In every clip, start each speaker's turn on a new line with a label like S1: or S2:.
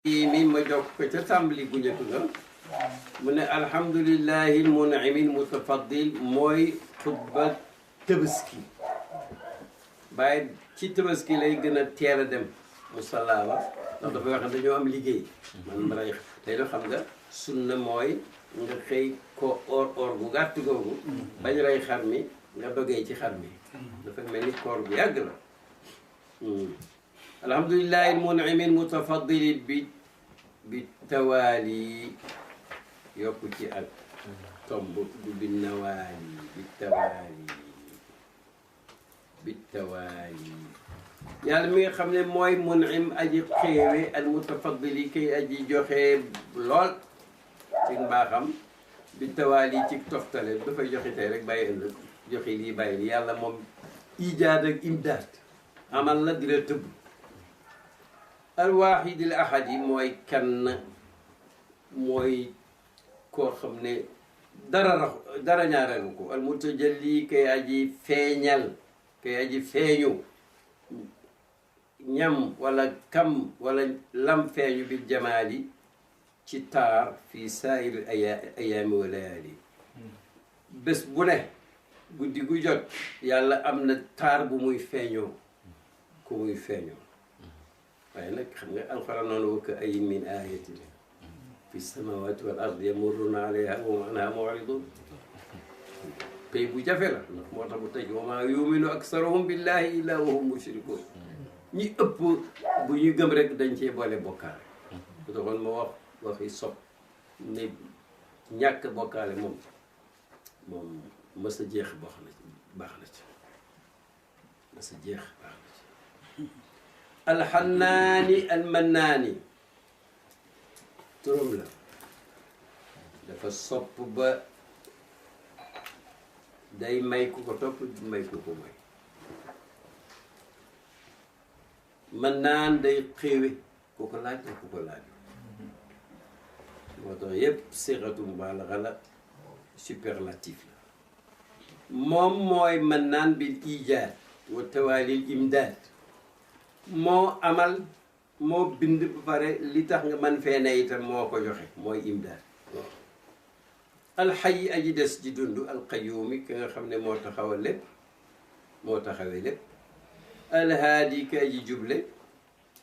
S1: mi ma jokk ko ca tàmbali gu njëkk nga mu ne alhamdulillahi almun'imi almutafaddil mooy xutba Tabaski bàyyi ci Tabaski lay gën a teel a dem musalla ba ndax dafay wax ne dañoo am liggéey man ray tey do xam nga sunna mooy nga xëy ko or bu gàtt googu bañ rey xar mi nga dogee ci xar mi dafa mel ni koor bu yàgg la alhamdulillahi almun'imi almutafaddil bi tawaali yokku ci ak tomb du bi nawaali bi tawaali yàlla mi nga xam ne mooy mun'im aji xéewe almutafaddili kay aji joxe lool ci mbaaxam bi tawaali ci toftale dafay joxe tey rek bàyyi ëllëg joxe lii bàyyi lii yàlla moom ijaad ak imdaad amal la di la tëbb alwaahidil ahadi mooy kenn mooy koo xam ne dara ñaareelu ko almutajalli kay aji feeñal kay aji feeñu ñam wala kam wala lam feeñu bil jamaali ci taar fii saa'iri ayaami wa layaali bés bu ne guddi gu jot yàlla am na taar bu muy feeñoo ku muy feeñoo waaye nag xam nga alxuraan noonu wa ka'ayyin min aayatin fi samaawaati wal ardi yamurruuna alayhaa wa hum anhaa mu'riduun pay bu jafe la ndax moo tax mu tëj wa maa yu'minu aksaruhum billaahi illaa wa hum mushrikuun ñi ëpp bu ñu gëm rek dañ cee boole bokkaale bu taxoon ma waxi sob ne ñàkk bokkaale moom mës a jeex baax na ci mës a jeex baax na ci alxannaani almannaani turam la dafa sopp ba day may ku ko topp may ku ko may mannaan day xéewe ku ko laaj ku ko laaj moo tax yépp sixatu mubaalaxa la superlatif la moom mooy mannaan bil ijaad wa tawaalil imdaad moo amal moo bind ba pare li tax nga man fee ne itam moo ko joxe mooy imdaad alxayi aji des ji dund alqayuumi ki nga xam ne moo taxawal lépp moo taxawee lépp alhaadi ki aji juble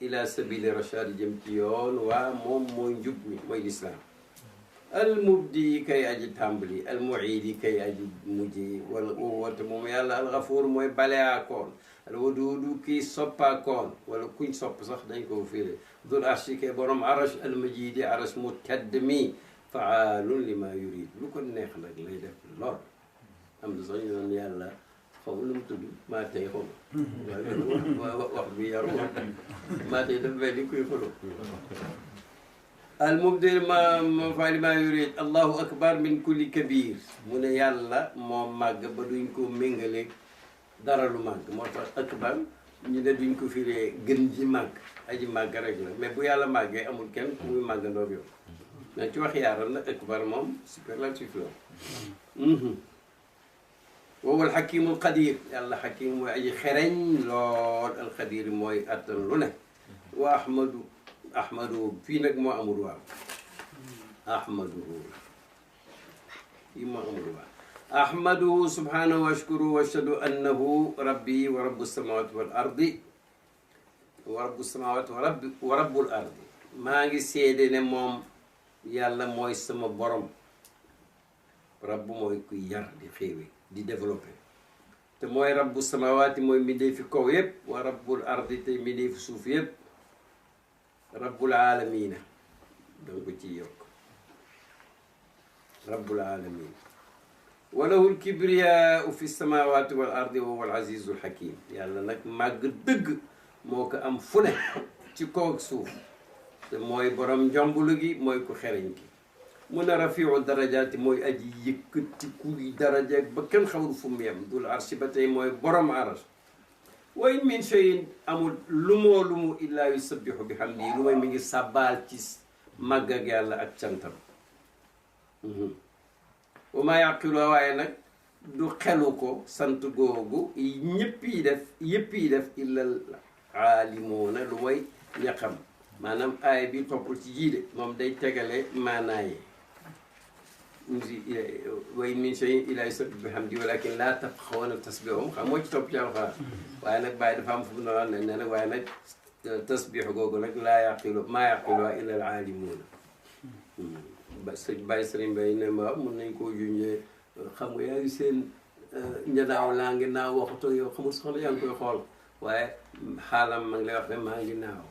S1: ila sabili rachad jëm ci yoon waa moom mooy njub mi mooy lislaam almubdi kay aji tàmbali almuidi kay aji mujji wala woote moom yàlla alxafuur mooy baleyaakoon alwaduudu kii soppaakoon wala kuñ sopp sax dañ ko firé dul arshi kay borom arash almajidi arash mu tedd mi faalun li ma yurid lu ko neex nag lay def lool am na sax ñu doon yàlla xaw lu mu tudd maa tey xaw ma wax bi yaru maa tey dafa mel ni kuy xolo al mubdi ma faali maa yurid allahu akbar min kulli kabir mu ne yàlla moo màgg ba duñ ko méngale dara lu màgg moo tax akbar ñu ne duñ ko firee gën ji màgg aji màgg rek la mais bu yàlla màggee amul kenn ku muy màggandoor yow na ci wax yaaral nag akbar moom superlatif la woowu alxakimu alqadir yàlla xakim mooy aji xereñ lool alqadir mooy attan lu ne wa ahmadu fii nag moo amul waaw ahmaduhu fii moo amul waaw ahmaduhu subhanahu wa ashkuru wa ashhadu annahu rabbi wa rabbu samawati wal ardi wa rabbu samawati wa rabbul ardi maa ngi seede ne moom yàlla mooy sama borom rabbu mooy kuy yar di xéewe di développé te mooy rabbu samawaati mooy mbindee fi kaw yépp wa rabbul ardi te mbindee fi suuf yépp rabbul aalamiina danga ko ciy yokk rabbul aalamiin wa lahul kibriyaau fi samawaati wal ardi wa huwal aziizul hakiim yàlla nag màgg dëgg moo ko am fu ne ci kaw ak suuf te mooy borom njombulu gi mooy ku xereñ gi mun a rafiu darajaati mooy aji yëkkati kuy daraja ba kenn xamul fu mu yem dul arsi ba tey mooy borom aras wa in min shay'in amul lu mu illaa yusabbihu bi hamdihi lu mooy mi ngi sàbbaal ci màgg ak yàlla ak cantam wa maa yaqiluha waaye nag du xelu ko sant googu yëpp yi def illal aalimuuna lu mooy ña xam maanaam aay bi toppul ci jiide moom day tegale maanaaye wa in min shay'in illaa yusabbihu bihamdihi walaakin laa tafqahuuna tasbiihahum xam moo ci topp ci alxuraan waaye nag bàyyi dafa am fu mu ne ne nag waaye nag tasbiix googu nag maa yaqiluhaa illa al-aalimuuna bàyyi sëriñ Bay ne ma mun nañ koo junjee xam nga yaa ngi seen njanaaw laa ngi naaw waxtu yow xamul soxla yaa ngi koy xool waaye xaalam ma ngi lay wax ne maa ngi naaw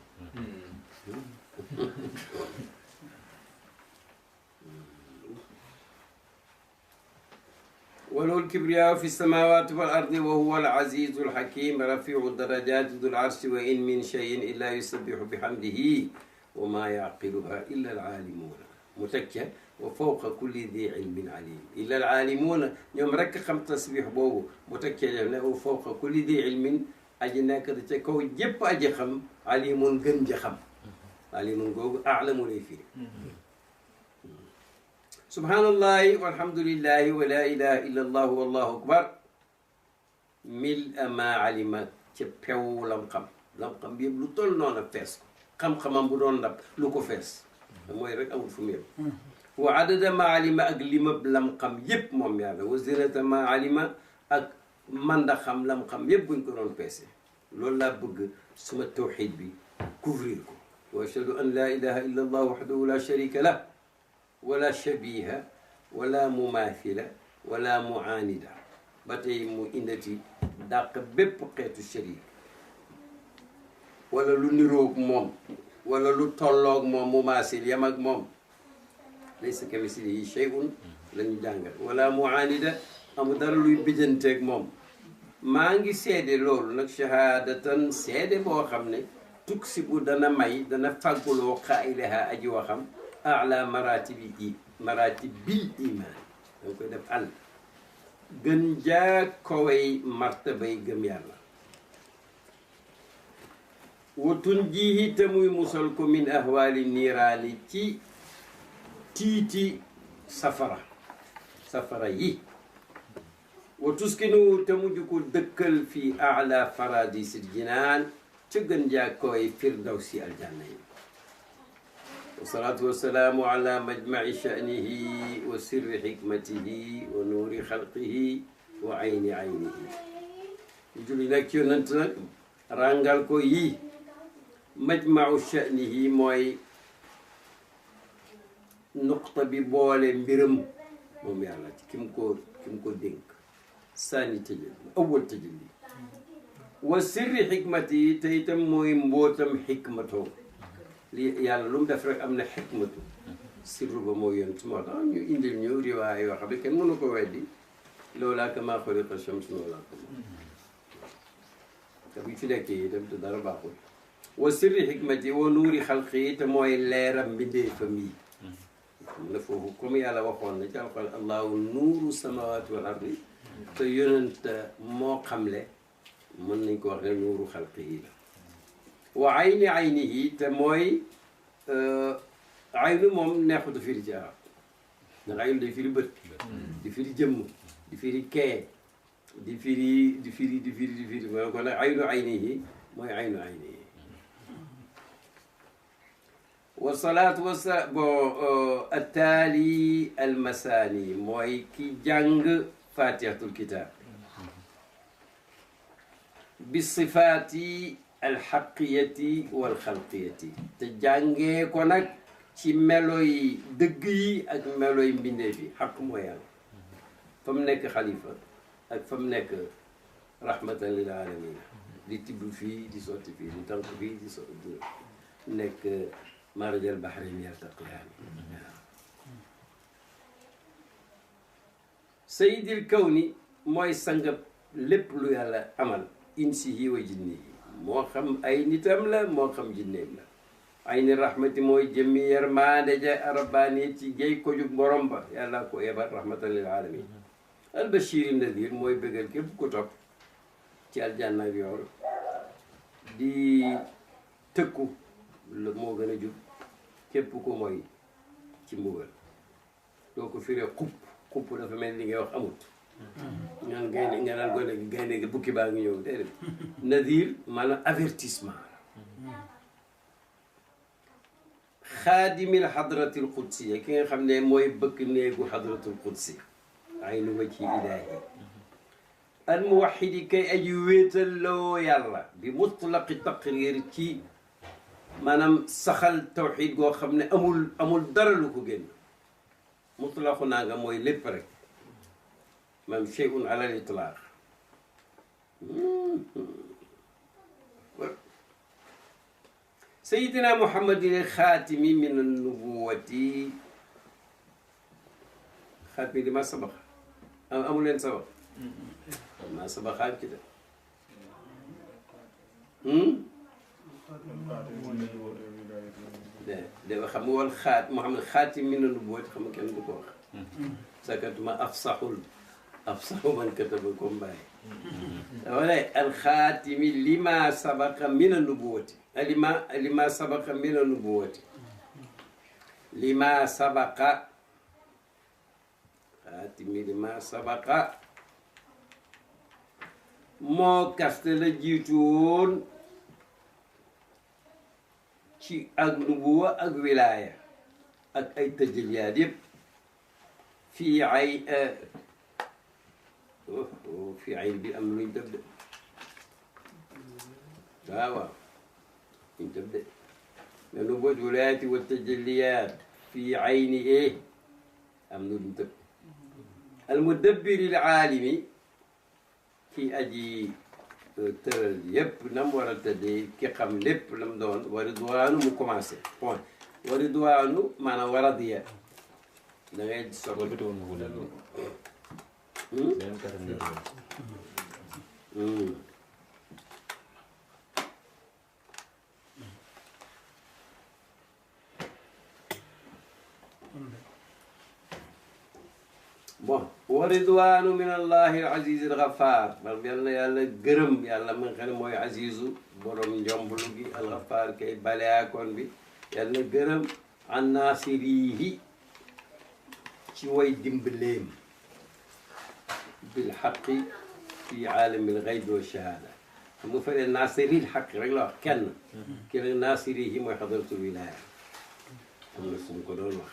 S1: وله الكبرياء في السماوات والأرض وهو العزيز الحكيم رفيع الدرجات ذو العرش وإن من شيء إلا يسبح بحمده وما يعقلها إلا العالمون متكة وفوق كل ذي علم عليم إلا العالمون يوم رك خم تسبيح بوه متكة وفوق كل ذي علم أجنا كذا تكو جب أجخم عليم جنجخم عليم جو أعلم لي فيه سبحان الله والحمد لله ولا إله إلا الله والله أكبر ملء ما علم تبيو لمقم بيبلو طول نونا فيس خم بدون لب لوكو فيس موي رك أمول فمير وعدد ما علم أقلم بلمقم يب موم يالا وزنة ما علم أك من دخم لمقم يب بنكرون فيس لولا بق سما التوحيد بي كفريكو وأشهد أن لا إله إلا الله وحده لا شريك له ولا شبيه ولا مماثلة ولا معاندة باتي مو إندتي داق بيب قيتو الشريك ولا لو نيروك موم ولا لو تولوك موم مماثل يمك موم ليس كمثله شيء لن جانغال ولا معاندة أمو دار لوي بيجنتك موم ماغي سيدي لول نك شهادة سيدي بو خامني تكسبو دانا ماي دانا فاغولو قائلها أجي وخم أعلى مراتب بالإيمان دونك داف ال gën jaa kowey martabay gëm yàlla wutun jihi te muy musal ko min ahwaali niiraani ci tiiti safara yi wa tuskinu te mujj ko dëkkal fi ala faradisil jinaan ca gën jaa kowey firdawsi aljanna yi والصلاة والسلام على مجمع شأنه وسر حكمته ونور خلقه وعين عينه يجب لك ينتنك رانغال كو يي مجمع شأنه موي نقطة ببول مبرم موم يالا كيم كو دينك ثاني تجلي أول تجلي وسر حكمته تيتم موي مبوتم حكمته yàlla lu mu def rek am na xikmatu sirru ba moo yoon su moo tax ñu indil ñu riwaay yoo xam ne kenn mënu ko weddi loolaa kamaa xuliqa shamsu loolaa ko te bu ci nekkee itam te dara baaxul wa sirri xikmati wa nuuri xalqi te mooy leeram mbindeefam yi xam na foofu comme yàlla waxoon na ci alxuraan allahu nuuru samawaati wal ardi te yonent moo xamle mën nañ ko wax ne nuuru xalqi yi la wa ayni aynihi te mooy aynu moom neexutu firi ci arab ndax aynu day firi bët di firi jëmm di firi kee di firi mooy kon nag aynu aynihi mooy aynu aynihi wa salaatu wa salaam bon attaali almasaani mooy ki jàng fatihatul kitab bi sifaati alxaqiyati walxalqiyati te jàngee ko nag ci meloy dëgg yi ak meloy mbindeef yi xaq mooy yàlla fa mu nekk xalifa ak fa mu nekk rahmatan lil alamina di tibb fii di sotti fii di tànk fii di sotti nekk marajal bahrain yaltaqiyaan sayidil kawni mooy sangab lépp lu yàlla amal insihi wa jinnihi moo xam ay nitam la moo xam jinneem la ay ni rahmati mooy jëmmi yermaande ja rabbaani ci géy ko jug borom ba yàlla ko yebal rahmatan lil alamin albashiri nadir mooy bëggal képp ku topp ci aljanna ak yool di tëkku moo gën a jub képp ku mooy ci mbugal doo ko firee xupp dafa mel li ngay wax amut ñaan gaynde nga naan gone gi gaynde gi bukki baa ngi ñëw déedéet nadir maanaam avertissement xaadimil xadratil qudsiya ki nga xam ne mooy bëkk néegu xadratul qudsi aynu wajhi ilaahi al muwaxidi kay aji wéetal loo yàlla bi mutlaqi taqrir ci maanaam saxal tawxid goo xam ne amul dara lu ko génn mutlaqu naa nga mooy lépp rek maanaam shay'un ala al itlaq sayidina muhammadin xaatimi min annubuwati xaatimi di ma sabax amu leen sabax ma sabaxaan ci de xam nga wal xaat muhammad xaatimi min annubuwati xam nga kenn du ko wax sakatuma afsaxu man kataba ko mbaay wala alxaatimi lima sabaqa min annubuwati lima sabaqa min annubuwati lima sabaqa xaatimi lima sabaqa moo kaste la jiitu woon ci ak nubuwa ak wilaaya ak ay tëjaliyaat yëpp fii ay fii ay bi am luñ def de waaw luñ def de mais nubuwat wilaayati wa tëjaliyaat fii ayni am na luñ def al mudabbiri al aalimi ki aji tëral yépp nam war a tëddee ki xam lépp lam doon wa ridwaanu mu commencé point wa ridwaanu maanaam wa radiya da ngay soxla bon wa ridwaanu min allahi al aziz al ghaffar bal yal na yàlla gërëm yàlla ma nga xam ne mooy azizu borom njomblu gi al ghaffar kay baleyaakoon bi yàlla gërëm an nasirihi ci way dimbaleem bil xaqi fi aalami al gaybi wa shahada xam nga fële nasiril xaqi rek la wax kenn ki nag nasirihi mooy xadratul wilaya am na fu mu ko doon wax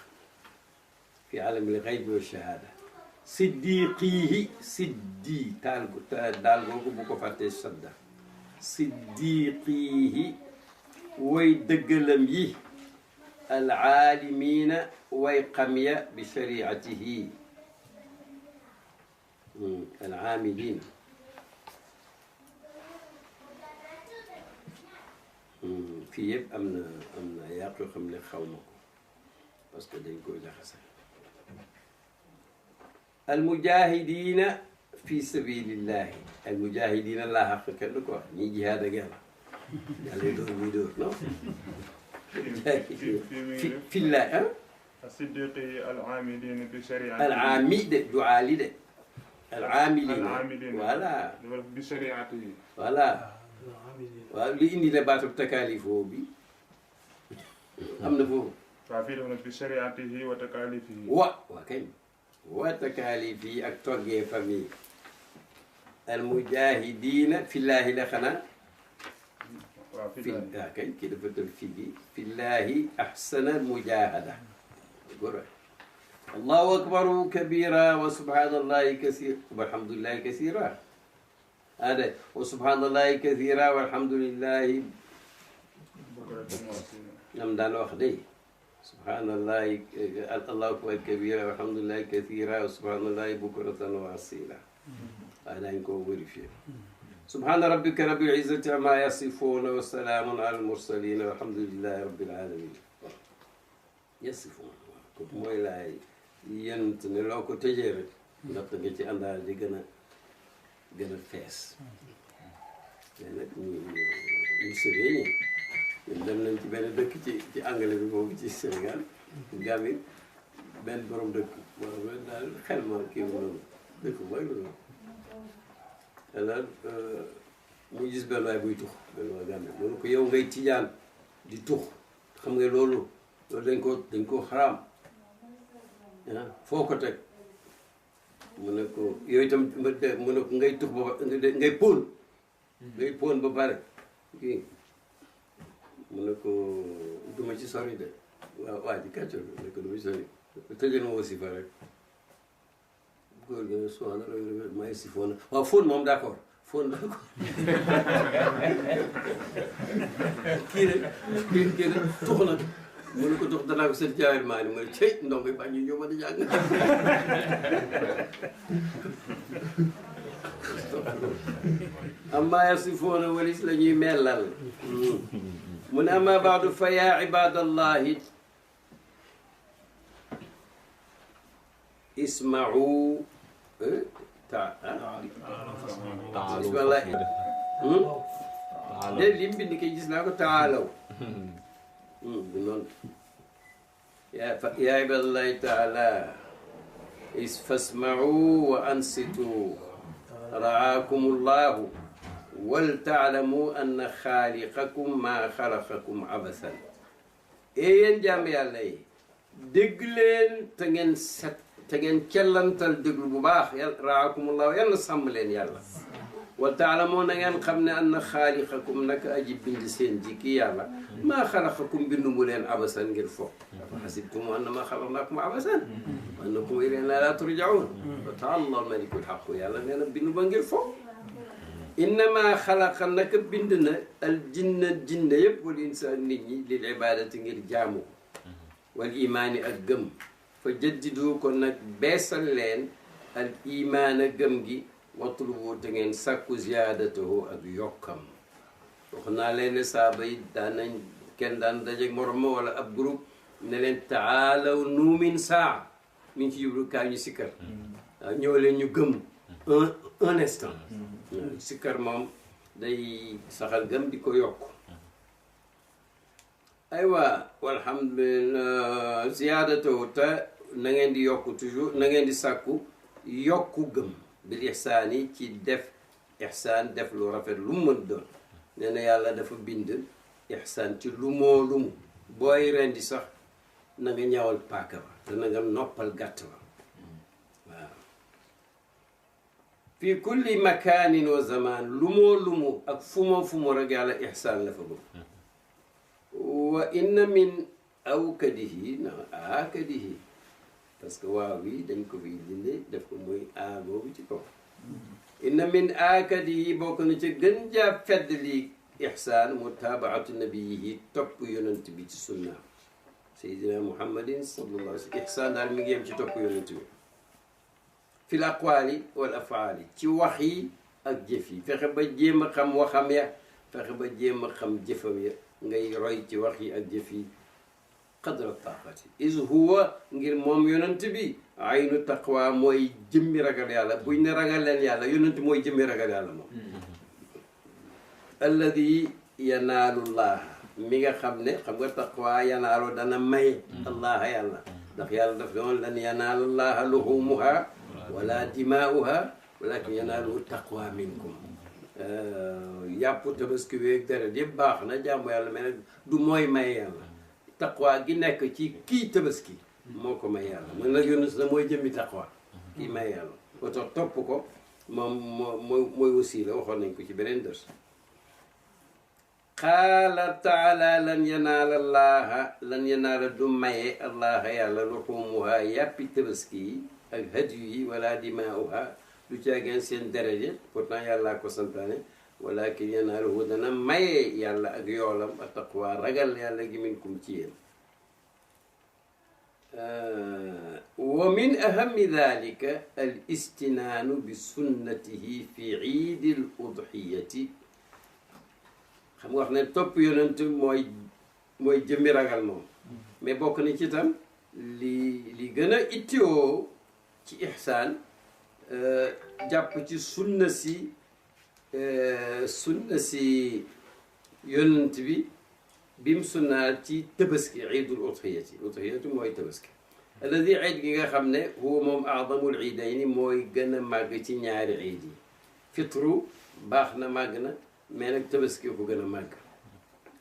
S1: fi aalami al gaybi wa shahada siddiqihi siddi daal googu bu ko fàttee sadda siddiqihi way dëggalam yi alaalimina way xam ya bi shariatihi alaamilina fii yëpp am na yàq yoo xam ne xaw ma ko parce que dañ koy jaxase almujahidina fi sabilillahi almujahidina laa xaq kenn du ko wax ñi jihaad ak yàlla yàlla dóor muy dóor non fillahi
S2: as-siddiqi al-aamilina bi shariati
S1: al-aami de du aali de al-aamilina voilà
S2: bi shariati
S1: voilà waaw li indi la baatab takaalifoo bi am na foofu
S2: waaw fii def na bi shariatihi wa takaalifihi
S1: waa kañ wa takaalifi ak toggee famille almujahidina fillaahi la xanaa
S2: waaw
S1: kay kii dafa tël fii gi fillaahi ahsana mujahada góor allahu akbaru kabira wa subhanallahi kasir walhamdulillahi kasira ade wa subhanallahi kasira walhamdulillahi nam daan wax de subhanallahi allahu akbar kabira walhamdulillahi kathira wa subhanallahi bukratan wa asila waaye daañu ko vérifier subhana rabbika rabbil izzati amma yasifuna wa salaamun ala al mursalin walhamdulillahi rabbil alamin yasifuna waaw kooku mooy laay yent ne loo ko tëjee rek ndax nga ci àndaal di gën a fees mais nag ñu sëree ñun dem nañ ci benn dëkk ci anglais bi boobu ci Sénégal Gambie benn borom dëkk wala daal xel ma kii wu noonu dëkk mooy loolu alors mu gis benn waay buy tux benn waa Gambie loolu ko yow ngay tijaan di tux xam nga loolu dañ ko xaraam ah foo ko teg mu ne ko yooyu itam mu ne ko ngay tux ba ngay póon ba pare kii mu ne ko duma ci sori de waaw waa ji kàccor bi nekk lu muy sori tëjal ma wasifa rek góor gi ne soxna may si fóon waaw fóon moom d'accord fóon d'accord kii rek tux na mu ne ko tux danaa ko seen jaawir maa ni mu ne cey ndongo yi bañ ñu ñëw ma di jàng amma yasifuuna walis la ñuy mellal mu ne amma baadu fa yaa ibadallahi isma'u bismillah de lim bind kay gis naa ko taalaw bi noonu yaa ibadallahi taala fasma'u wa ansitu ra'aakumullahu wal ta'lamu anna xaaliqakum maa xalaqakum abathan yéen jàmm yàlla yi dégg leen te ngeen set te ngeen cellantal déglu bu baax yàlla ra'aakumullahu yàlla sàmm leen yàlla wal ta'lamu na ngeen xam ne anna xaaliqakum naka aji bind seen jikki yàlla maa xalaqakum bindu mu leen abasan ngir fo afa xasibtum annamaa xalaqnaakum abasan wa annakum ilaynaa laa turja'uun wa ta'aala al-malikul haqq yàlla nee na bindu ba ngir fo innama xalaqa naka bind na al jinna jinne yëpp wal insa nit ñi lil ibadati ngir jaamu wal imaani ak gëm fa jaddidu ko nag beesal leen al imaana gëm gi watlubu te ngeen sàkku ziyaadatahu ak yokkam wax naa leen ne saaba yi daan nañ kenn daan dajeeg morom ma wala ab groupe ne leen taalaw nuumin saa mi ngi ci jublu kaa ñu sikkar waaw ñëw leen ñu gëm un instant sikkar moom day saxal gëm di ko yokk aywa walhamdulillah ziyaadatahu te na ngeen di yokk toujours na ngeen di sàkku yokku gëm bil ihsaan yi ci def ihsaan def lu rafet lu mu mën doon nee na yàlla dafa bind ihsaan ci lu moo lu mu booy rendi sax na nga ñawal paaka ba te na nga noppal gàtt ba waaw fii kulli makaanin wa zamaan lu moo ak fumo rek yàlla ihsaan la fa bëgg wa inna min awkadihi na aakadihi parce que waaw wi dañ ko fiy dinde def ko muy a boobu ci kaw inna min aakadihi bokk na ca gën jaa fedd li ihsaan mutabaatu nabiyihi topp yonent bi ci sunna sayyidina muhammadin sallallahu alayhi wa sallam ihsaan daal mi ngi yem ci topp yonent bi fil aqwaali wal afaali ci wax yi ak jëf yi fexe ba jéem a xam waxam ya fexe ba jéem a xam jëfam ya ngay roy ci wax yi ak jëf yi qadra taqati is huwa ngir moom yonent bi aynu taqwa mooy jëmmi ragal yàlla buñ ne ragal leen yàlla yonent mooy jëmmi ragal yàlla moom alladi yanaalu llaha mi nga xam ne xam nga taqwa yanaalu dana may allaha yàlla ndax yàlla daf doon lan yanaalu llaha luhumuha wala dimaa'uha walakin yanaaluhu taqwa minkum yàpp tabaski weeg deret yëpp baax na jàmm yàlla mais nag du mooy may yàlla taqwa gi nekk ci kii tabaski moo ko may yàlla man nag yonent na mooy jëmmi taqwa kii may yàlla boo tax topp ko moom mooy wasiila waxoon nañ ko ci beneen dërs qaala taala lan yanaala llaaha lan yanaala du maye allaha yàlla luxumuha yàppi tabaski yi ak hadiyu yi wala dimaa'uha du caageen seen deret yi pourtant yàllaa ko santaane walakin yanaaluhu dana maye yàlla ak yoolam a taqwa ragal yàlla gi minkum ci yéen wa min ahami dalika al istinaanu bi sunnatihi fi iidi l udhiyati xam nga wax ne topp yonent mooy jëmmi ragal moom mais bokk na ci itam li gën a ittiwoo ci ihsaan jàpp ci sunna si yonent bi bim sunnaal ci tabaski iidul udhiyati mooy tabaski alladi iid gi nga xam ne huwa moom aadamul iidayni mooy gën a màgg ci ñaari iid yi fitru baax na màgg na mais nag tabaski ko gën a màgg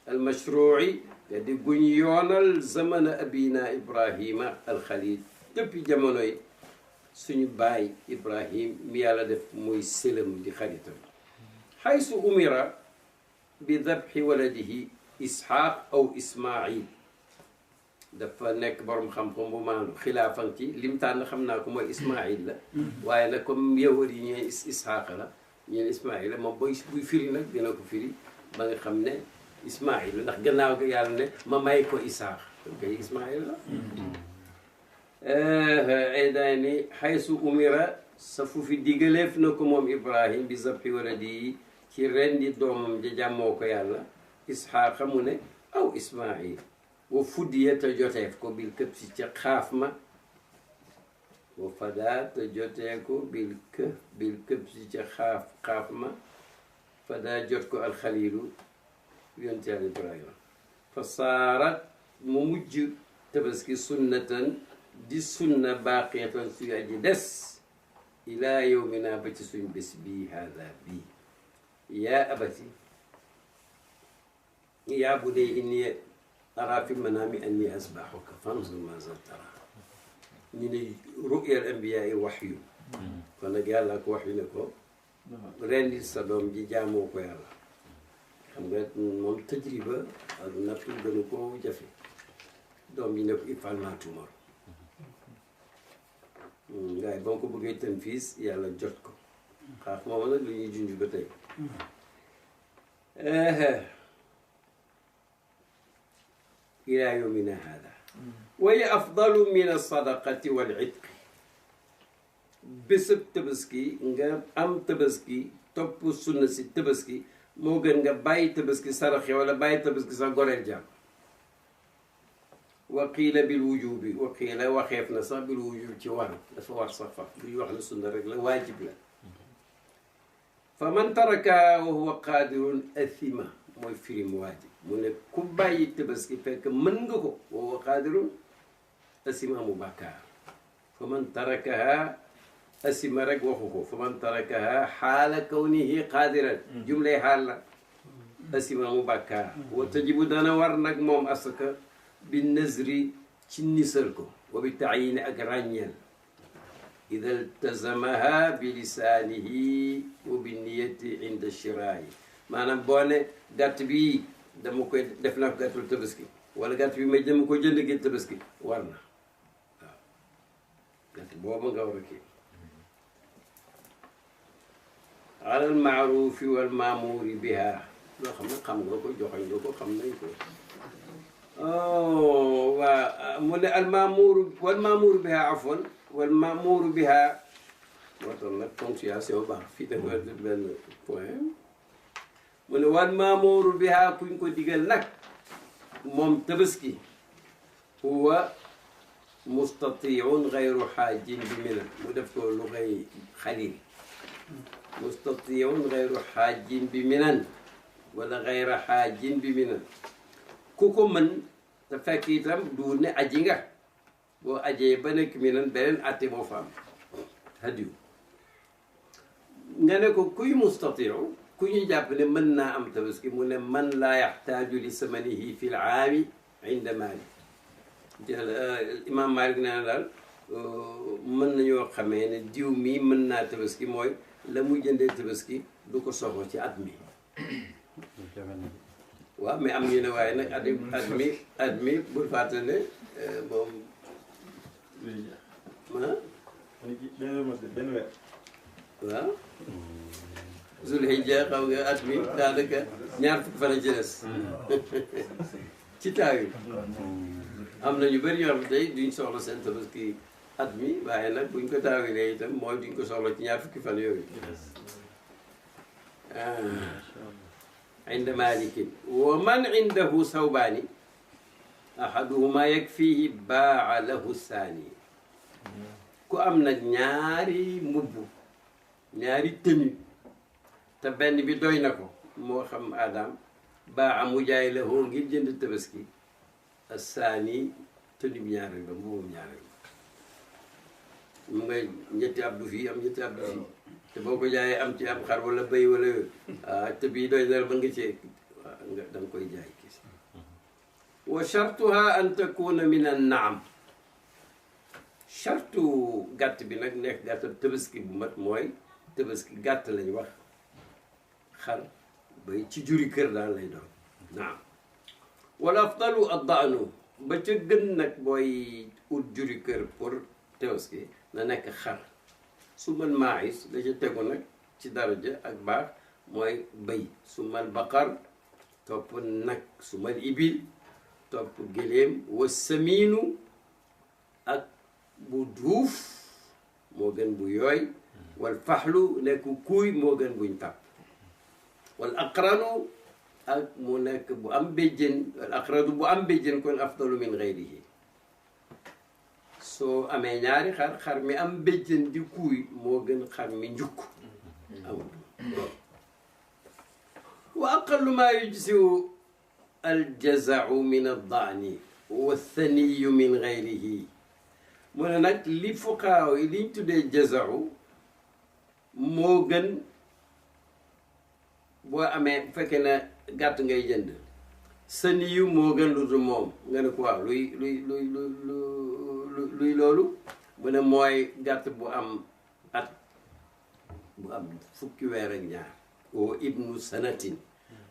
S1: almashruuci te di guñ yoonal zamana abina ibrahima alxalil depuis jamonoy suñu baay ibrahim mi yàlla def muy sëlam di xaritam xaysu umira bi dabxi waladihi isxaaq aw ismail dafa nekk borom xam-xam bu maandu xilaafan ci lim tànn xam naa ko mooy Ismaïl la waaye nag comme yawar yi ñooy Isxaaq la ñeen Ismaïl la moom buy firi nag dina ko firi ba nga xam ne Ismaïl la ndax gannaaw ga yàlla ne ma may ko Isaax kon kay Ismaïl la ay daay ni xaysu umira sa fu fi digaleef na ko moom Ibrahim bi zabhi waladi ci rendi doomam ja jàmmoo ko yàlla Isxaaqa mu ne aw Ismaïl wa fuddiya te joteef ko bil këpp si ca xaaf ma wa fadaa te jotee ko bil këpp si ca xaaf ma fadaa jot ko alxalilu yonent Yàlla Ibrahima fa saarat mu mujj tabaski sunnatan di sunna baaqiyatan suy aji des ilaa yawmina ba ci suñ bés bii haada bii yaa abati yaa bunayya inni araa fi manaami anni asbahuka fanzur maazaa taraa ñu ne ru'yal anbiyaa yi waxyu kon nag yàlla ko waxyu ne ko rendil sa doom ji jaamoo ko yàlla xam nga moom tajriba ak nattu gënu ko jafe doom ji ne ko if'al maa tu'mar waaye ba nga ko bëggee tanfiis yàlla jot ko xaaf moom nag lu ñuy junj ba tey ilaa yawmina haada wa hiya afdalu min as-sadaqati wal itqi bésëb tabaski nga am tabaski topp sunna si tabaski moo gën nga bàyyi tabaski saraxe wala bàyyi tabaski sax goreel jàmm waqiila bil wujubi waqiila waxeef na sax bil wujub ci war dafa war sax fa luy wax ne sunna rek la waajib la fa man taraka wa huwa qaadirun athima mooy firim waajib mu ne ku bàyyi tabaski fekk mën nga ko wa huwa qaadirun asima mu bàkkaar fa man tarakaha asima rek waxu ko fa man tarakaha xaala kawnihi qaadiran jumlay xaal la asima mu bàkkaar wa tajibu dana war nag moom asaka bi nazri ci nisal ko wa bi taayini ak ràññeel ida iltazamaha bi lisaanihi wa bi niyati inda shiraayi maanaam boo ne gàtt bi dama koy def naa ko gàttul tabaski wala gàtt bi may dama ko jënd gi tabaski war na waaw gàtt booba nga war a kii ala al maarufi wal maamuuri biha loo xam ne xam nga ko joxoñ nga ko xam nañ ko waa mu ne almaamuru wal maamuru biha afwan wal maamuru biha moo tax nag ponctuation baax fii dafa benn point mu ne wal maamuru biha kuñ ko digal nag moom tabaski huwa mustatiun gayru xaajin bi mina mu def ko lu ngay xalil mustatiun gayru xaajin bi minan wala gayra xaajin bi minan ku ko mën te fekk itam du ne aji nga boo ajee ba nekk mi nan beneen atte moo fa am hadiyu nga ne ko kuy mustatiu ku ñu jàpp ne mën naa am tabaski mu ne man laa yaxtaaju li samanihi fi l aami inda Maalik imam Maalik nee na daal mën nañoo xamee ne diw mii mën naa tabaski mooy la mu jëndee tabaski du ko soxla ci at mi waaw mais am ñu ne waaye nag at mi bul fàtte ne moom waaw Zulhijja xaw nga at mi daanaka ñaar fukki fan a ci des ci taaw yi am na ñu bëri ñoo xam tey duñ soxla seen tabaski at mi waaye nag buñ ko taawilee itam mooy duñ ko soxla ci ñaar fukki fan yooyu inda malikin wa man indahu sawbaani ahaduhuma yakfihi baa lahu saani ku am nag ñaari mbubb ñaari tenue te benn bi doy na ko moo xam adam baa mu jaay la hoo ngir jënd tabaski saani tenue bi ñaareel ba mbubbum ñaareel ba mu nga ñetti abdu fii am ñetti abdu fii te boo ko jaayee am ci am xar wala bëy wala yooyu te bii doy na ba nga cee nga da nga koy jaay kii wa shartuha an takuna min an naam shartu gàtt bi nag nekk gàtt tabaski bu mat mooy tabaski gàtt lañ wax xar bay ci juri kër daal lay doon naam wala afdalu addaanu ba ca gën nag booy ut juri kër pour Tabaski na nekk xar su mal maïs la ca tegu nag ci daraja ak baax mooy bëy su mal baqar topp nag su mal ibil topp gëléem wa samiinu ak bu duuf moo gën bu yooy wal faxlu nekk kuuy moo gën buñ tàpp wal aqranu ak mu nekk bu am béjjén wal aqranu bu am béjjén kon afdalu min gayrihi soo amee ñaari xar mi am béjjén di kuuy moo gën xar mi njukk amul wa aqallu maa yujziu aljazau min addaani wa thaniyu min gayrihi mu ne nag li fuqaaw yi liñ tuddee jazau moo gën boo amee bu fekkee ne gàtt ngay jënd saniyu moo gën lu dul moom nga ne ko waaw luy loolu mu ne mooy gàtt bu am at bu am fukki weer ak ñaar wa ibnu sanatin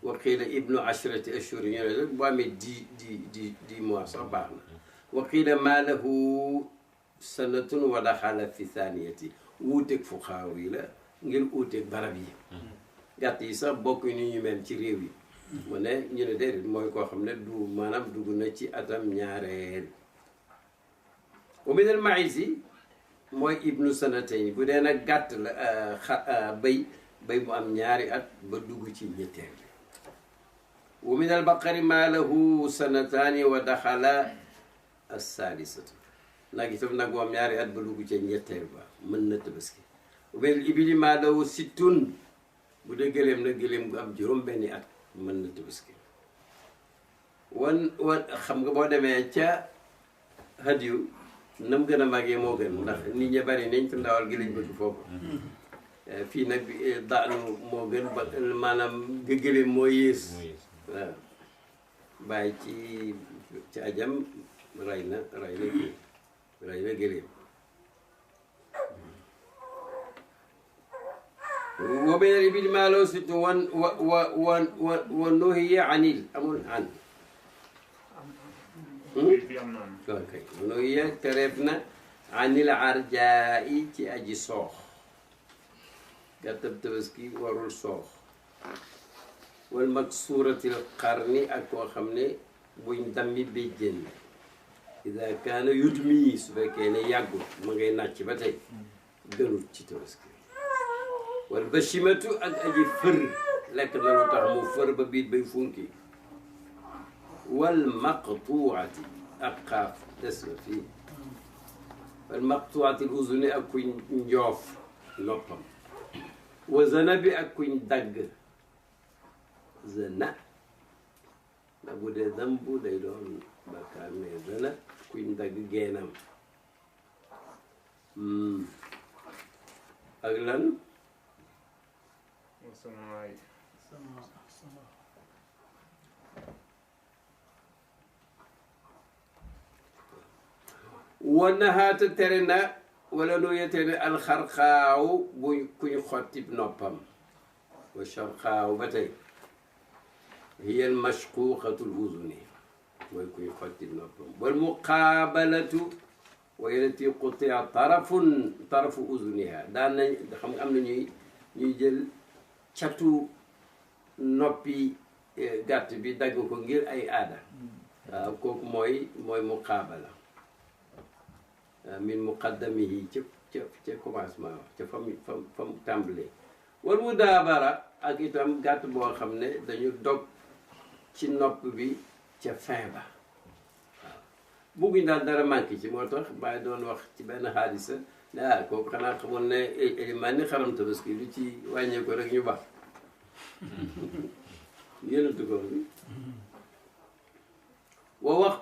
S1: wa qiila ibnu ashrati ashhur ñu ne bu amee dix mois sax baax na wa qiila maa lahu sanatun wa daxala fi thaniyati wuuteeg fuqaaw yi la ngir wuuteeg barab yi gàtt yi sax bokk ni ñu mel ci réew yi mu ne ñu ne déedéet mooy koo xam ne du maanaam dugg na ci atam ñaareel wa min al maïsi mooy ibnu sanatayn bu dee nag gàtt la béy bu am ñaari at ba dugg ci ñetteel bi wa min al baqari maa lahu sanataani wa daxala as-saalisatu nag itam nag bu am ñaari at ba dugg ci ñetteel ba mën na tabaski wa min al ibili maa lahu sittun bu dee gëléem nag gëléem gu am juróom benni at mën na tabaski wan xam nga boo demee ca hadiyu nam gën a màggee moo gën ndax nit ñi bari nañ te ndawal gi lañ bëgg foofu fii nag daanu moo gën ba maanaam gëléem moo yées waaw bàyyi ci ajam ray na gëléem wa beneen ibili maa lahu sittun wa nuhiya anil amul an ok nuhiya tereef na anil arjaa'i ci aji soox gàttab tabaski warul soox wal maksuuratil qarni ak koo xam ne buñ dammi béjjén ida kaana yudmi su fekkee ne yàggul ma ngay nàcc ba tey gënut ci tabaski wal bashimatu ak aji fër lekk na lu tax mu fër ba biit bay funki wal maqtuati ak xaaf des na fii wal maqtuati uzuni ak kuñ njoof noppam wa zana bi ak kuñ dagg zana na bu dee dambu day doon bakkaar mais zana kuñ dagg geenam ak lan wanahaata tere na wala noo yete ne alxarxaaw bu kuñ xotti noppam wa sharxaaw ba tey hiya almashquqatul uzuni mooy kuñ xotti noppam wal muqaabalatu wa yelati qutia tarafu uzuniha daan nañ xam nga am na ñuy jël catu noppi gàtt bi dagg ko ngir ay aada waaw kooku mooy muqaabala min muqaddamihi ca commencement ca fam tàmbalee wal mu daabara ak itam gàtt boo xam ne dañu dog ci nopp bi ca fin ba waaw bugguñ daal dara manqué ci moo tax bàyyi doon wax ci benn xaadisa ne kooku xanaa xamoon ne élimaan ni xaram tabaski lu ci wàññee ko rek ñu baax yénatu ko bi wa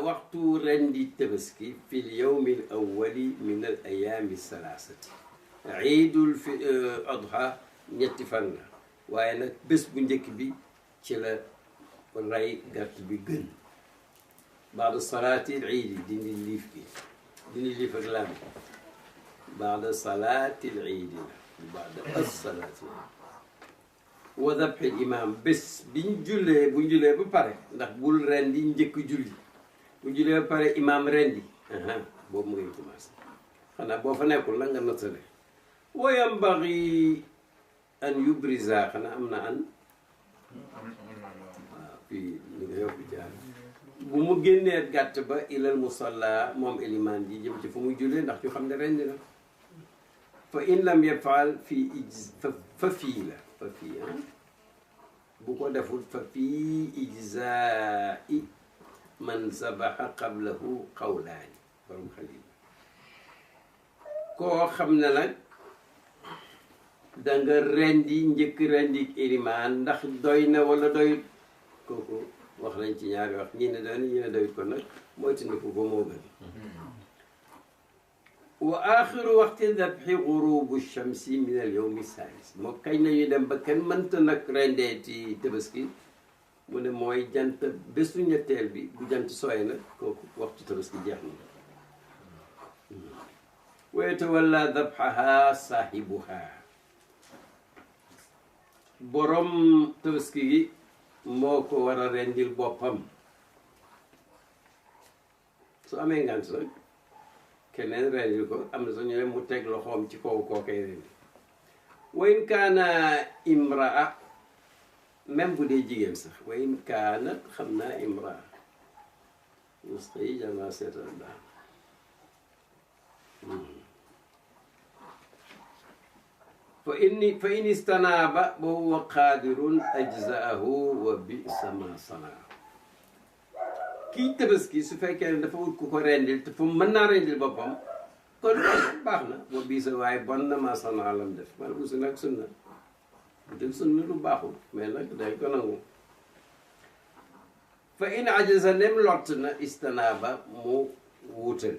S1: waxtu rendi tabaski fi l yawmi l awali min al ayaami salaasati iidul fi adha ñetti fan la waaye nag bés bu njëkk bi ci la rey gàtt bi gën baada salaati l iidi dindi liif ak laam baada salaati l iidi la baada as-salaati wa dabxil imam bés buñ jullee ba pare ndax bul rendi njëkk julli bu julee ba pare imaam rendi boobu mu ngay commencé xanaa boo fa nekkul la nga nattale wa yambagi an yubrisa xanaa am na an waaw fii li nga yokk jaar bu mu génnee gàtt ba ilal musalla moom elimaan ji jëm ci fu muy julee ndax ñu xam ne rendi na fa in lam yafaal fii fa fii la fa fii bu ko deful fa fii ijzaa'i man sabaxa qablahu qawlaani borom xalil koo xam ne nag da nga rendi njëkk rendi ilimaan ndax doy na wala doy kooku wax lañ ci ñaari wax ñi ne doy na ñi ne doy ko nag mooy tandiku ko moo gën wa axiru waxti dabxi gurubu shamsi min al yawmi salis moo kañ nañuy dem ba kenn mënta nag rendee ci tabaski mu ne mooy jant bésu ñetteel bi bu jant sooy nag kooku waxtu tabaski jeex na wa yatawalla dabxaha saahibuha borom tabaski gi moo ko war a rendil boppam su amee ngant nag keneen rendil ko am na sax ñu ne mu teg loxoom ci kaw kookay rendi wa in kaana imraa même bu dee jigéen sax wa in kaanat xam naa imraa nusxa yi jangaa seetal daal fa in istanaaba wa huwa qaadirun ajzaahu wa bisa ma sanaa kii tabaski su fekkee ne dafa wut ku ko rendil te fu mën naa rendil boppam kon baax na wa bisa waaye bon na ma sanaa lam def man usi nag sunna bu dee sunna lu baaxul mais nag day ko nangu fa in ajaza nem lott na istanaaba mu wuutal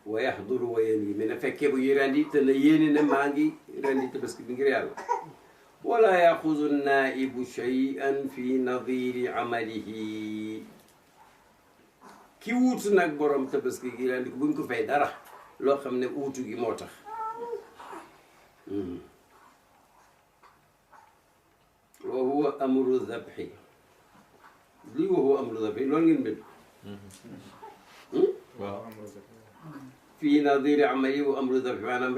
S1: wa yaxduru wa yéen yi mi ne fekkee bu ñuy rendi te na yéene ne maa ngi rendi tabaski bi ngir yàlla wala yaxuzu naibu shay'an fi nadiri amalihi ki wuutu nag borom tabaski gi rendi ko buñ ko fay dara loo xam ne wuutu gi moo tax wa huwa amru dhabhi lii wa huwa amru dhabhi loolu ngeen bind
S3: waaw
S1: fii nadiri amali wa amru dhabhi maanaam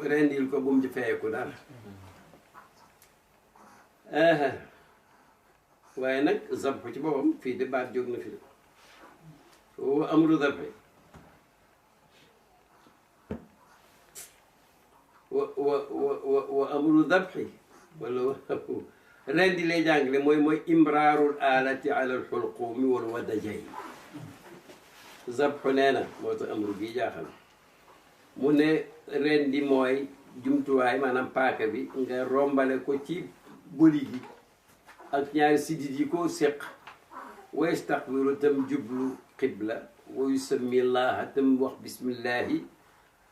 S1: rendil ko bu mu ci feyeku dara waaye nag zabhu ci boppam fii de baat jóg na fi de wa amru dhabhi wa amru dhabhi wala rendi lay jàngale mooy imraarul alati ala al xulqumi wal wadajayn zabhu nee na moo tax amru bii jaaxal mu ne rendi mooy jumtuwaay maanaam paaka bi nga rombale ko ci bëli gi ak ñaari sidit yi ko séq wa yastaqbilu tam jublu qibla wa yusammi llaha tam wax bismillahi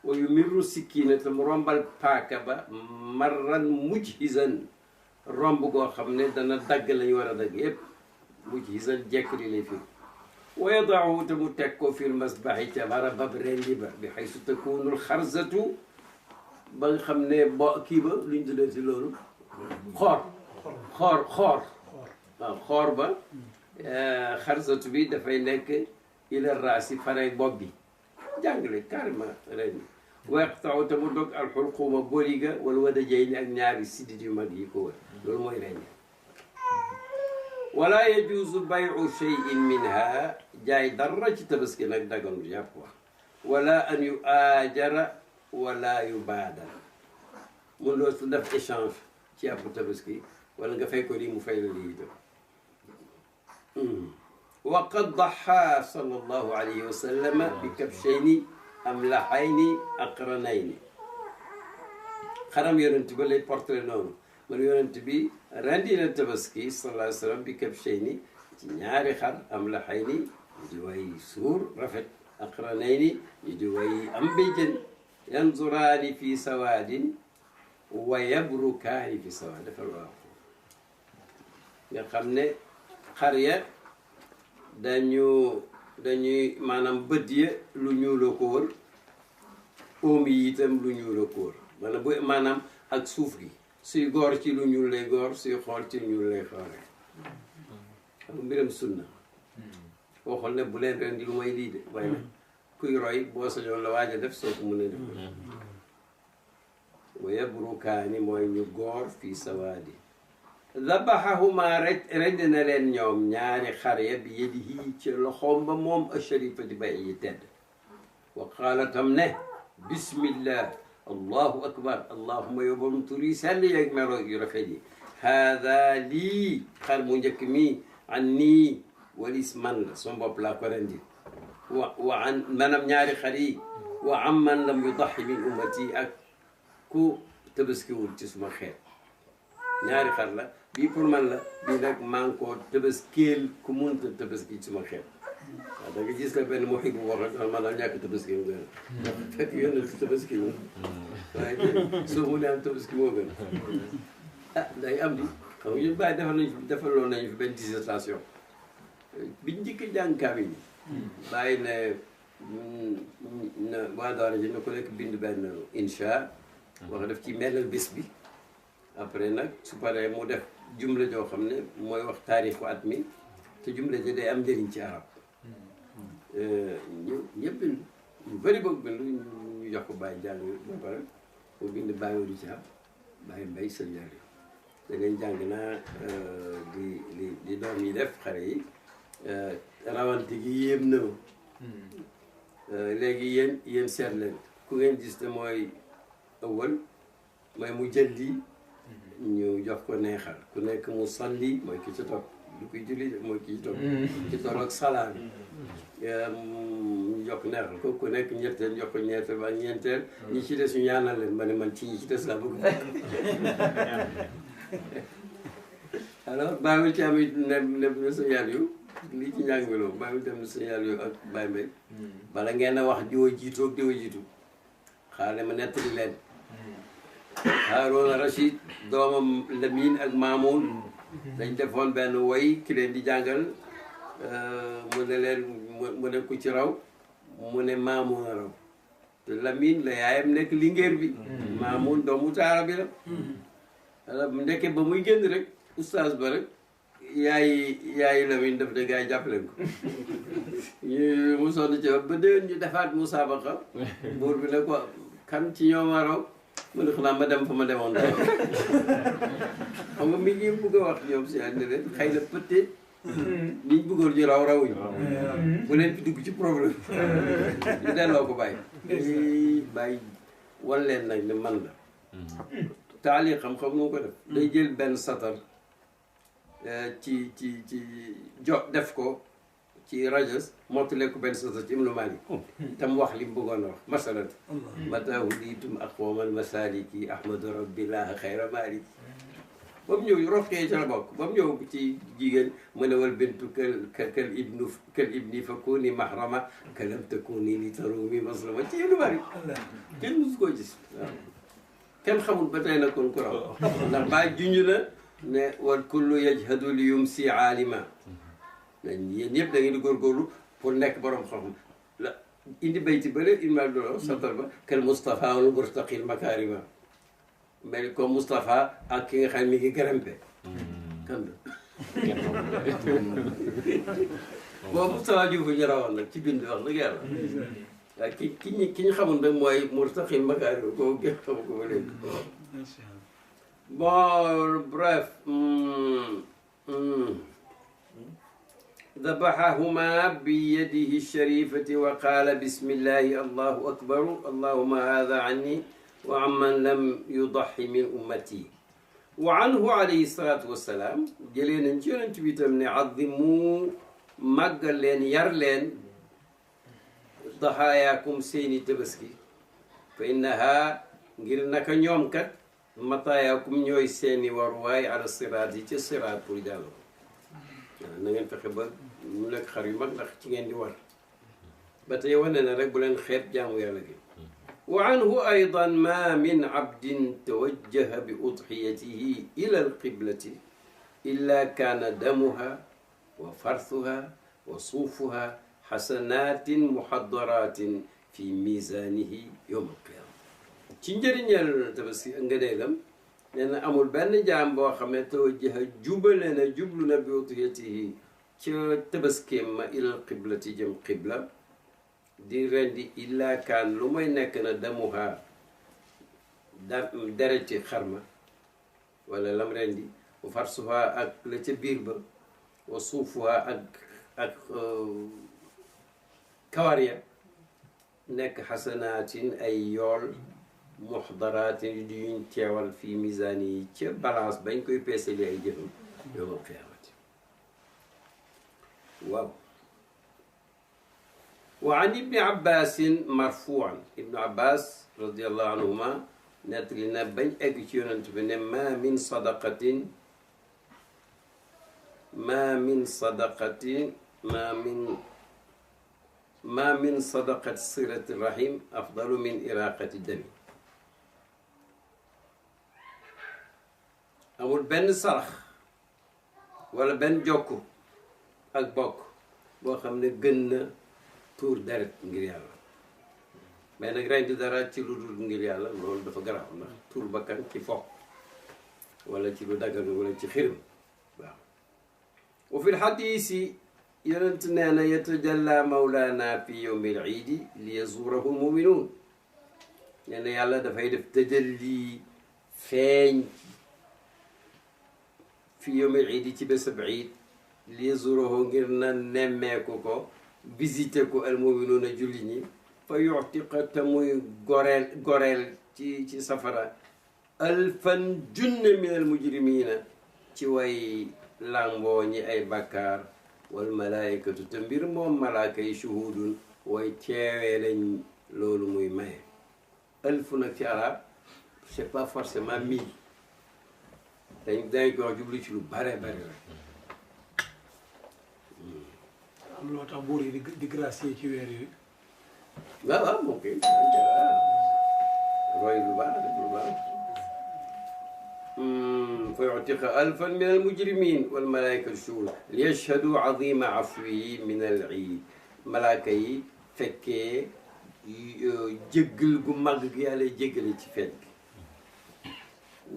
S1: wa yumirru sikkina tam rombal paaka ba marran mujhizan romb goo xam ne dana dagg lañu war a dagg yépp mujhizan jekk li lay fi wa yadahu te mu teg ko fil masbahi ca barabab rendi ba bi xaysu takunul xarzatu ba nga xam ne bo kii ba lu ñu tuddee si loolu xoor waaw xoor ba xarzatu bi dafay nekk ila raasi faray bopp bi jàngale carrément rendi wa yaqta'u te mu dog alxulquma boliga wala wadajayni ak ñaari sidit yu mag yi ko wër loolu mooy rendi wala yajuuzu bayu cheyin minha jaay dara ci tabaski nag daganul yàpp wax wala an yu aajara wala yu baadal mun loo su def échange ci yàpp tabaski wala nga fay ko lii mu fay la lii itam wa qad daxa sallallahu alayhi wa sallam bi kabshayni amlahayni aqranayni xaram yonent ba lay portrait noonu man yonent bi rendi na tabaski sallallahu alayhi wa sallam bi kabshayni ci ñaari xar amlahayni ñu di way suur rafet aqranayni ñu di way am béjjën yanzuraani fi sawaadin wa yabrukaani fi sawaad defal waaw nga xam ne xar ya dañuy maanaam bët ya lu ñuuloo ko wër oom yi itam lu ñuuloo ko wër maanaam ak suuf gi suy góor ci lu ñuul lay góor suy xool ci lu ñuul lay xoole xam mbiram sunna waxoon ne bu leen rendi lu may lii de waaye nag kuy roy boo sañoon la waaj a def soo ko mënee def wa yabrukaani mooy ñu góor fii sawaadi dabaxahuma rend na leen ñoom ñaari xar ya bi yadihi ci loxoom ba moom asharifati ba yi tedd wa qaala tam ne bismillah allahu akbar allahuma yóbbarum tur yi sell yeeg melo yu rafet yi haada lii xar mu njëkk mi an nii walis man la sama bopp laa ko rendi wa an manam ñaari xar yi wa am man lam yudaxi min ummati ak ku tabaskiwul ci suma xeet ñaari xar la bii pour man la bii nag maa ngi koo tabaskeel ku munta tabaski ci suma xeet waaw da nga gis la benn muxib bu waxee man daal ñàkk tabaski moo gën fekk yónn tabaski moom waaye soo mu ne am tabaski moo gën ah day am di xam nga ñu bàyyi defaloon nañu fi benn dissertation biñ njëkk jàng kaamil yi bàyyi ne waa daara ji na ko nekk bind benn insha wax def ci melal bés bi après nag su paree mu def jumla joo xam ne mooy wax taarixu at mi te jumla ji day am njëriñ ci arab ñëpp bind ñu bëri boog bind ñu jox ko bàyyi jàng ba pare mu bind bàyyi wadu ci bàyyi mbay sël yar yi da ngeen jàng naa di doom yi def xare yi rawante gi yéem na léegi yéen seet leen ku ngeen gis te mooy awal mooy mu jël lii ñu jox ko neexal ku nekk mu salli mooy ki ci topp du koy julli mooy ki ci topp ci toll ak salaam ñu jox ko neexal ko ku nekk ñetteel jox ko ñetteel ba ñeenteel ñi ci des ñu ñaanal leen ma ne man ci ñi ci des laa bëgg alors bàyyil ci am it ne sa yàlla yu lii ci njàng mi loolu bàyyil dem na sa yàlla yu ak bàyyi mbay bala ngeen a wax diwa jiitu ak diwa jiitu xaale ma nettali leen Haaruna Rachid doomam Lamine ak Mamoun dañ defoon benn woy ki leen di jàngal mu ne leen mu ne ku ci raw mu ne Mamoun a raw te Lamine la yaayam nekk lingeer bi Mamoun doomu taara bi la alors ndekke ba muy génn rek Oustaz ba rek yaayi Lamine daf de gars yi jàppaleen ko ñu mu sonn ci ba déwén ñu defaat musaabaqa buur bi ne ko kan ci ñoom a raw mu ne xanaa ma dem fa ma demoon daal xam nga mi ngi bëgg a wax ñoom si ànd leen xëy na peut-être niñ bëggoon ñu rawuñu bu leen fi dugg ci problème ñu delloo ko bàyyi wan leen nag ne man la taali xam-xam nu ko def day jël benn satar ci def ko ci rajo mottale ko benn satar ci Ibnu Malik tam wax li mu bëggoon a wax masalan mataahu liitum aqwamal masaliki ahmadu rabbillah xayra maliki ba mu ñëw roxee ca la bokk ba mu ñëw ci jigéen mu ne wal bintu kal ibni fa kuni mahrama kalam takuni li tarumi maslama ci Ibnu Malik kenn musu koo gis waaw kenn xamul ba tey na kon ku raw ndax baa junj na ne wal kullu yajhadu li yumsi aalima nañ yéen ñëpp da ngeen di góorgóorlu pour nekk borom xam la indi bayti bële imal dolo satar ba kal Moustapha wal murtaqil makarima mel comme Moustapha ak ki nga xam mi ngi gërëmpe kan la boo Moustapha Diouf ñu rawoon nag ci bind wax dëgg yàlla waaw ki ñu xamul nag mooy murtaqil makarima koo gën xamu ko ba léegi bon bref ذبحهما بيده الشريفة وقال بسم الله الله أكبر اللهم هذا عني وعمن لم يضحي من أمتي وعنه عليه الصلاة والسلام جلين نجيون تبيتم عظموا مقل لين يرلين ضحاياكم سيني تبسكي فإنها قلنا كنيوم كت مطاياكم نيوي سيني ورواي على الصراط الصراط رجالهم na ngeen fexe ba mu nekk xar yu mag ndax ci ngeen di war ba tey wane na rek bu leen xeeb jaamu yàlla gi wa anhu aydan ma min abdin tawajjaha bi udhiyatihi ila alqiblati illa kaana damuha wa farthuha wa suufuha xasanatin muhaddaratin fi misanihi yowma alqiyama ci njëriñal tabaski ngëneelam nee na amul benn jaam boo xam ne tawajjaha jubale na jublu na bi udhiyatihi ca tabaskeem ma ilal qiblati jëm qibla di rendi illa kaan lu may nekk na damuha dereti xarma wala lam rendi wa farsuha ak la ca biir ba wa suufuha ak kawar ya nekk xasanaatin ay yool muxdaraatin di yuñ teewal fii misaani yi ca balance bañ koy peesali ay jëfam yowmal qiyaamati waaw wa an ibni abbasin marfuan ibnu abbas radiallahu anhuma nettali na bañ egg ci yonent bi ne ma min sadaqatin ma min sadaqati silati rahim afdalu min iraqati dami amul benn sarax wala benn jokku ak bokk boo xam ne gën na tuur deret ngir yàlla mais nag rendi dara ci lu dul ngir yàlla loolu dafa garaaw ndax tuur bakkan ci fo wala ci lu daggan wala ci xirim waaw wa fi lxadisi yonent nee na yatajalla mawlana fi yowmi l iidi li yazurahu lmuminuun nee na yàlla dafay def tajalli feeñ fi yowmi l iidi ci bésab iid li yazurahu ngir na nemmeeku ko visité ko almuminuun a julli ñi fa yuctiqa te muy goreel ci safara alfan junne min almujrimina ci way làmboo ñi ay bakkaar wal malaayikatu te mbir moom malaaka yi shuhudun way teewee lañ loolu muy maye alfu nag ci arab c'est pas forcément 1000 dañ ko wax jublu ci lu bare bare rek
S3: am loo tax buur yi di gracier ci weer yooyu
S1: waaw waaw moom kay roy lu baax def lu baax fa yuctiqa alfan min almujrimin walmalaikatu shuhud liyashhadu azima afwihi min al iid malaaka yi fekkee jéggal gu màgg gi yàlla jéggale ci feet gi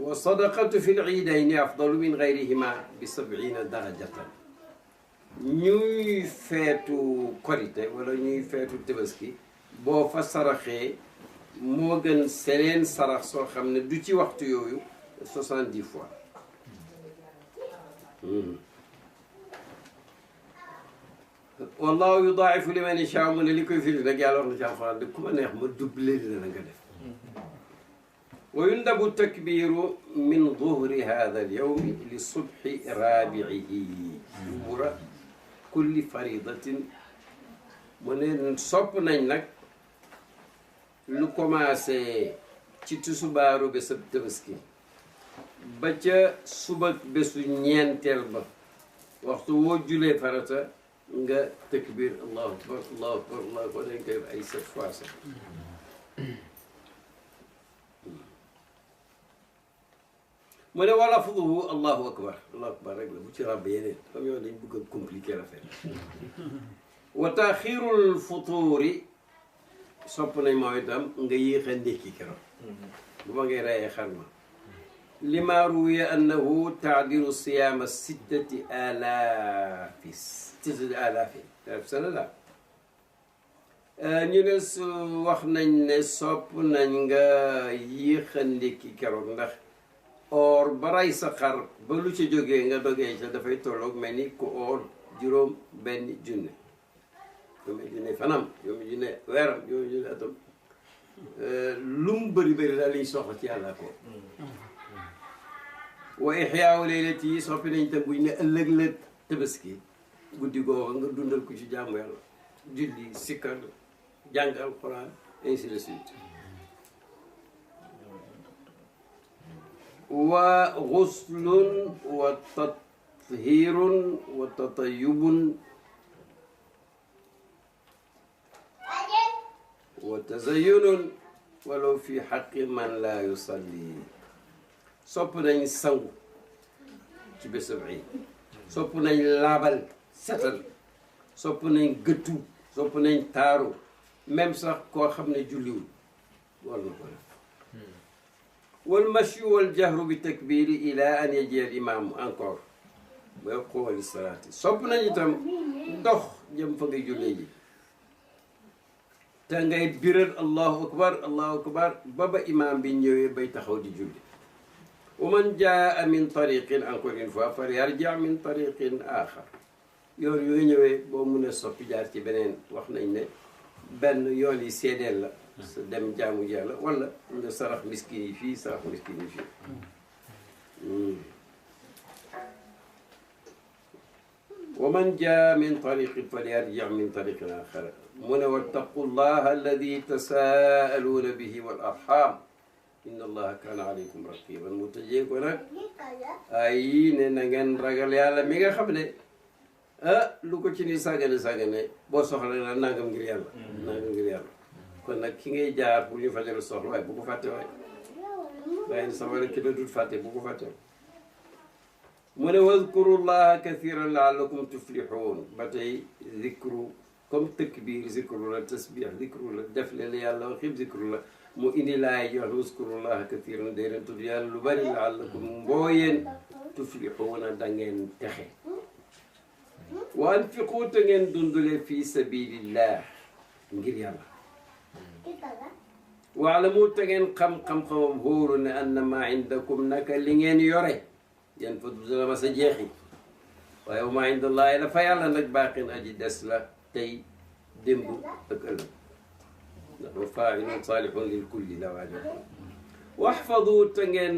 S1: wa sadaqatu fi l iidayni afdalu min gayrihima bi 70 darajatan ñuy feetu korite wala ñuy feetu tabaski boo fa saraxee moo gën seneen sarax soo xam ne du ci waxtu yooyu 70 fois wallahu yudaa'ifu liman yashaa mu ne li koy firi nag yàlla wax na ci alxuraan de ku ma neex ma doublé la nga def wa yundabu takbiru min duhri hada al yawmi li subhi raabi'ihi dubura kulli faridatin mu ne sopp nañ nag lu commencé ci tusubaaru bésab tabaski ba ca suba bésu ñeenteel ba waxtu woo julee farata nga takbir allahu akbar allahu akbar allahu akbar dañ koy ay 7 fois sax mu ne wala fuduhu allahu akbar rek la bu ci ràbb yeneen comme yow dañ bëgg a compliquer l'affaire wa taaxirul futuuri sopp nañ moo itam nga yéex a ndékki keroog bu ma ngay reyee xarma lima ruwiya annahu taadilu siyaama 6000 sana la ñu ne su wax nañ ne sopp nañ nga yéex a ndékki keroog ndax or ba rey sa xar ba lu ca jógee nga dogee ca dafay tolloog mel ni ku or juróom benn junne juróomi junne fanam juróomi junne weeram juróomi junne atam lu mu bëri bëri daal liñ soxla ci yàlla ko wa ixyaawu leylati yi soppi nañ tam buñ ne ëllëg la tabaski guddi googa nga dundal ko ci jaamu yàlla julli sikkar jàng alquran ainsi de suite wa guslun wa tathirun wa tatayubun wa tazayunun walaw fi xaqi man la yusalli sopp nañ sangu ci bésab iid sopp nañ laabal setal sopp nañ gëttu sopp nañ taaru même sax koo xam ne julliwul war na ko def wal mashi wal jahru bi takbiri ila an yaji al imam encore ba yaquma li salaati sopp nañ itam dox jëm fa ngay jullee ji te ngay biral allahu akbar ba imaam bi ñëwee bay taxaw di julli wa man jaa min tariqin encore une fois fal yarji' min tariqin axar yoon yooyu ñëwee boo mun a soppi jaar ci beneen wax nañ ne benn yoon yi seedeel la sa dem jaamu yàlla wala nga sarax miskin yi fii sarax miskin yi fii wa man jaa min tariqin fal yarji' min tariqin axar mu ne wattaqu llaha alladi tasaaluuna bihi wal arham inna allaha kaana alaykum raqiban mu tëjee ko nag ay ne na ngeen ragal yàlla mi nga xam ne lu ko ci ni sàggane boo soxla na nangam ngir yàlla nangam ngir yàlla kon nag ki ngay jaar pour ñu fajal soxla waaye bu ko fàtte waaye ni sama rek ki la dul fàtte bu ko fàtte mu ne wazkuru llaha kathiran laallakum tuflihun ba tey zikru comme takbir zikru la tasbih zikru la def leen yàlla waxib zikru la mu indi laay jox wazkurullaha kathiran day leen tudd yàlla lu bari laallakum mbooyeen tuflihuna da ngeen texe wa anfiqu te ngeen dundule fi sabilillah ngir yàlla waalamu te ngeen xam-xam-xamam hóoru ne annama indakum naka li ngeen yore yan fa dudala ma sa jeexi waaye wa ma indallahi la fa yàlla nag baaqin aji des la tey démb ak ëllëg ndax wa faa'ilun saalihun lil kulli la waajo waxfadu te ngeen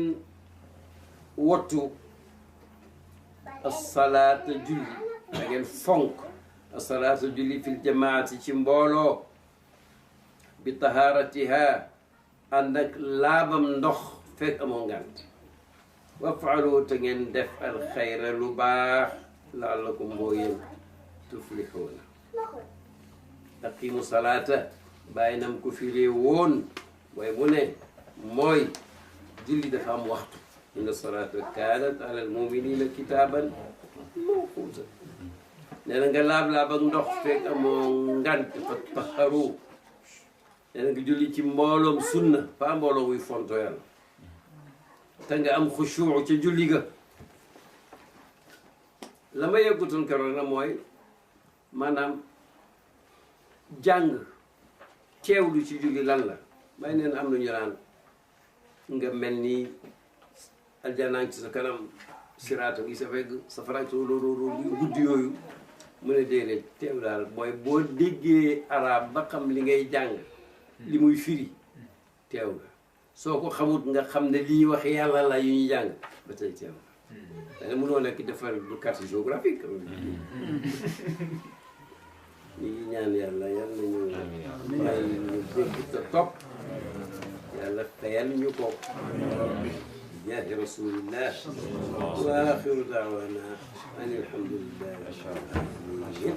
S1: wattu asalaata julli te ngeen fonk asalaata julli fil jamaati ci mbooloo bi tahaaratiha ànd ak laabam ndox fekk amoo ngànt wafaalu te ngeen def alxayra lu baax laallakum boo yéen tuflixuuna aqimu salaata bàyyi nam ko firee woon waaye mu ne mooy julli dafa am waxtu inna salaata kaanat alal muminina kitaaban mawquuta nee na nga laab-laab ak ndox fekk amoo ngant fa taxaru nee na nga julli ci mbooloom sunna pas mbooloo muy fonto yàlla te nga am xushuu ca julli ga la ma yeggutoon keroog na mooy maanaam jàng teewlu ci julli lan la may neen am nañu naan nga mel ni aljanaan ci sa kanam siraata gi sa fekk sa faraag loolu guddi yooyu mu ne déedéet teew daal mooy boo déggee arab ba xam li ngay jàng li muy firi teew nga soo ko xamut nga xam ne lii wax yàlla la yu ñuy jàng ba tey teew nga danga mënoo nekk defar du carte géographique ñu ngi ñaan yàlla yàlla nañu may ñu dégg te topp yàlla fayal ñu ko jaahi rasulillah wa axiru daawana an alhamdulillahi rabbil alamin